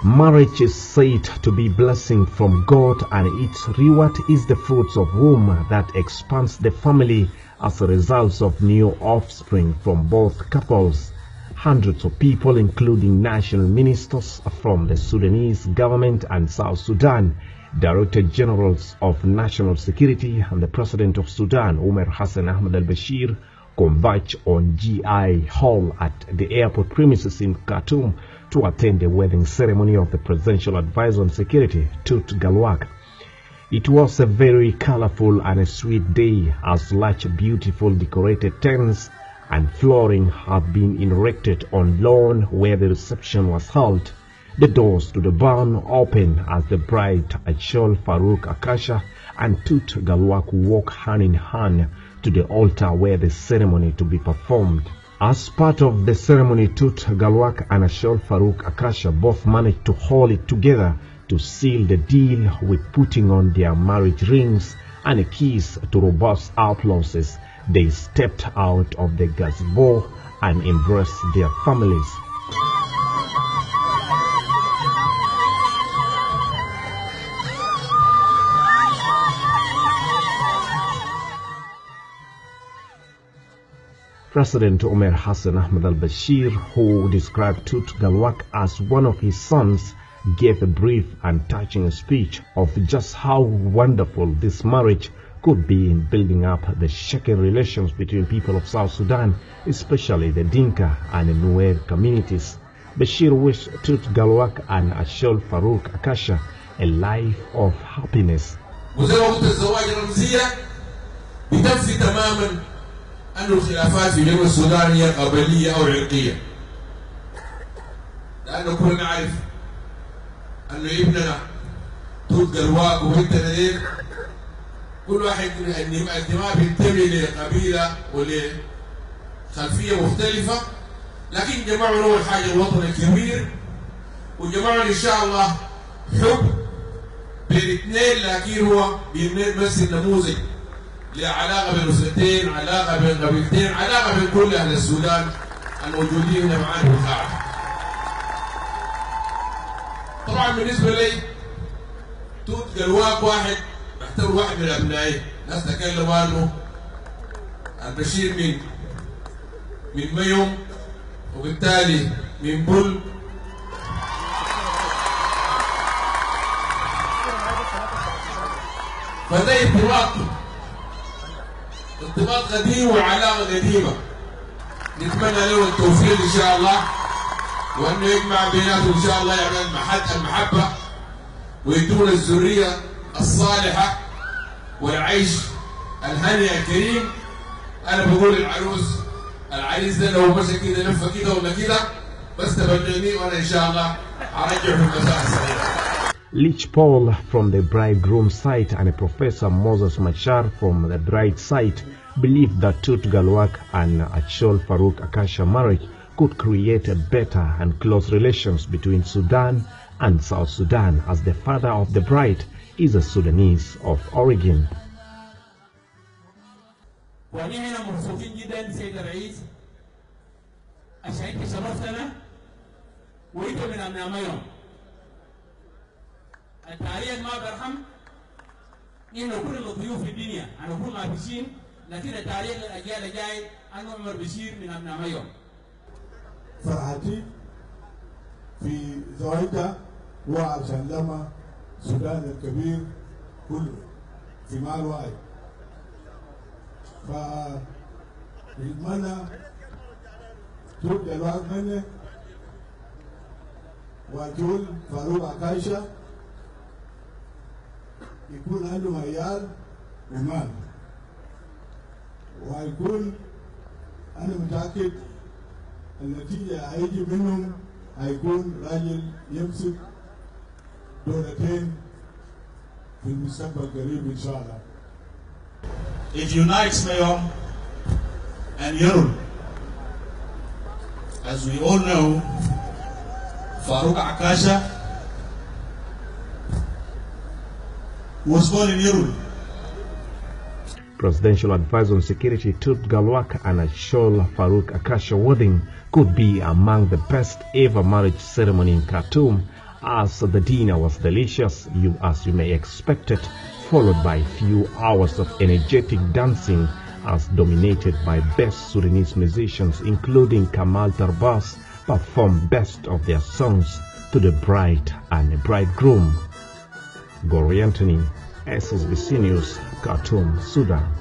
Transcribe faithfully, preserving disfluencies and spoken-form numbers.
Marriage is said to be blessing from God, and its reward is the fruits of womb that expands the family as a result of new offspring from both couples. Hundreds of people, including national ministers from the Sudanese government and South Sudan, Director Generals of National Security, and the President of Sudan, Umar Hassan Ahmed al-Bashir, converged on G I Hall at the airport premises in Khartoum to attend the wedding ceremony of the Presidential Advisor on Security, Tut Galwak. It was a very colorful and a sweet day, as large, beautiful decorated tents and flooring have been erected on lawn where the reception was held. The doors to the barn opened as the bride Achol Farouk Akasha and Tut Galwak walk hand in hand to the altar where the ceremony to be performed. As part of the ceremony, Tut Galwak and Achol Farouk Akasha both managed to hold it together to seal the deal with putting on their marriage rings and a kiss. To robust applauses, they stepped out of the gazebo and embraced their families. President Omer Hassan Ahmed al-Bashir, who described Tut Galwak as one of his sons, gave a brief and touching speech of just how wonderful this marriage could be in building up the shaken relations between people of South Sudan, especially the Dinka and Nuer communities. Bashir wished Tut Galwak and Achol Farouk Akasha a life of happiness. وزي ما قلت، الزواج رمزية بتنفي تماما أن الخلافات في جنوب السودان هي قبلية أو عرقية، لأن كلنا نعرف أن ابننا توت قلواق وبنتنا ديل كل واحد من الدماء بينتمي لقبيلة ولخلفية مختلفة، لكن جمعنا هو الحاجة الوطني الكبير، وجمعنا إن شاء الله حب بين اثنين، لكن هو بيمثل نموذج لعلاقة بين أسرتين، علاقة بين قبيلتين، علاقة بين كل أهل السودان الموجودين هنا معانا في القاعة. طبعا بالنسبة لي توت قلواق واحد، بعتبره واحد من أبنائي. ناس تكلموا عنه، البشير من، من ميوم، وبالتالي من بول. فده ارتباط، ارتباط قديم وعلاقة قديمة. نتمنى له التوفيق إن شاء الله، وأنه يجمع بيناتهم إن شاء الله، يعمل محد-، المحبة، ويدونا الذرية الصالحة والعيش الهني الكريم. أنا بقول للعروس، العريس ده لو مشى كده لفة كده ولا كده، بس تبلغني وأنا إن شاء الله هرجعه في المساحة الصغيرة. Leach Paul from the bridegroom side and Professor Moses Machar from the bride side believe that Tut Galwak and Achol Farouk Akasha marriage could create a better and close relations between Sudan and South Sudan, as the father of the bride is a Sudanese of origin. ونحن مبسوطين جدا سيد الرئيس عشان انت شرفتنا وانت من ابناء ميوم. التاريخ ما بيرحم. نحن كلنا ضيوف في الدنيا، هنكون عابسين، لكن التاريخ للأجيال الجاي أنه عمر بشير من أبناء ميوم. فرحتي في زواجها وعشان لما السودان الكبير كله في مال واحد. فنتمنى توت قلواق مني وأجول فاروق عكاشة يكون عندهم عيال ومال، وهيكون، أنا متأكد النتيجة هيجي منهم هيكون راجل يمسك دولتين في المستقبل القريب إن شاء الله. It unites Mayom and Yirol. As we all know, Farouk Akasha was born in Yirol. Presidential Advisor on Security Tut Gatluak and Achol Farouk Akasha Worthing could be among the best ever marriage ceremony in Khartoum, as the dinner was delicious, you, as you may expect it, followed by few hours of energetic dancing as dominated by best Sudanese musicians, including Kamal Tarbas, perform best of their songs to the bride and bridegroom. Gori Anthony, S S B C News, Khartoum, Sudan.